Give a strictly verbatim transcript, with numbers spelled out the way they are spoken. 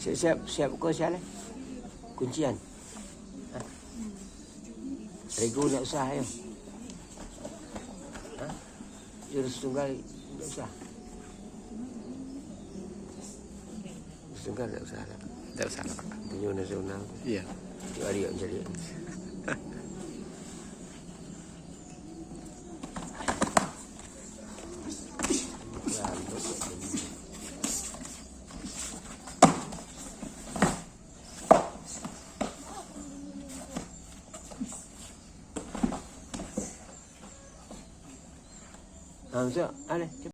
Siap, siap, siap ko siap lai. Kuncian. Ha? Rego ndak usah yo. Ha? Jurus tunggal ndak usah. Jurus tunggal ndak usah lah. Ndak usah lah, Pak. Punyo nasional. Iyo. Tiok ari awak mancaliak. Ha, masuak. Aleh.